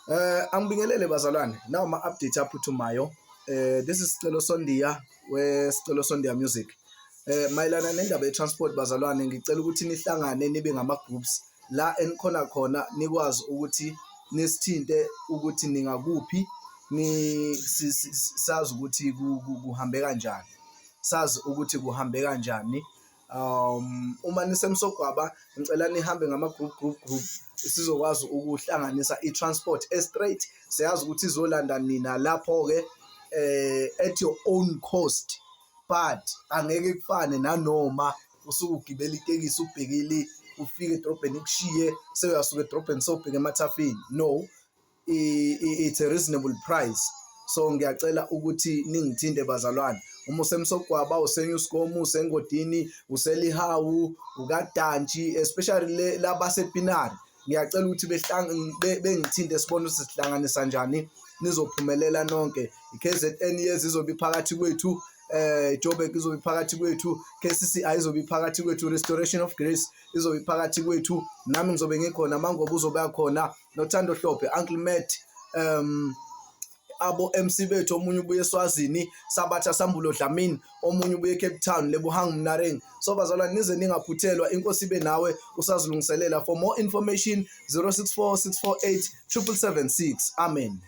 Angibingelele bazalwane, nawu ama-update aphuthumayo. This is Sicelo Sondiya weSicelo Sondiya Music. Mayelana nendaba ye-transport bazalwane, ngicela ukuthi nihlangane nibe ngama-groups la enikhona khona nikwazi ukuthi nisithinte ukuthi ningakuphi ni sazi ukuthi kuhambe kanjani. Sazi ukuthi kuhambe kanjani. Uma niseMsogwaba ngicela nihambe ngama-group group group sizokwazi ukuhlanganisa i-transport e-straight. Siyazi ukuthi izolanda nina lapho-ke at your own cost but angeke kufane nanoma usuke ugibela itekisi ubhekile ufike edrobheni ikushiye sewuyasuka edrobheni sewubheka emathafeni. No, it's a reasonable price. So ngiyacela ukuthi ningithinte bazalwane. Uma useMsogwaba, useNewscom, useNgodini, useLihawu, uKadantshi, especially labasePinari. Ngiyacela ukuthi bengithinte sibone ukuthi sihlanganisa kanjani nizophumelela nonke. I-KZN yes izobe iphakathi kwethu, Joburg izobe iphakathi kwethu, KCCI izobe iphakathi kwethu, Restoration of Grace izobe iphakathi kwethu, nami ngizobe ngikhona, Mangobo uzobe akhona, noThando Hlophe, Uncle Matt, abo MC bethu, omunye ubuye eSwazini, Sabatha Sambulo Dlamini, omunye ubuye eCape Town, Lebohang Mnareng. So bazalwane nize ningaphuthelwa, inkosi ibe nawe usazilungiselela. For more information 064 648 7776. Amen.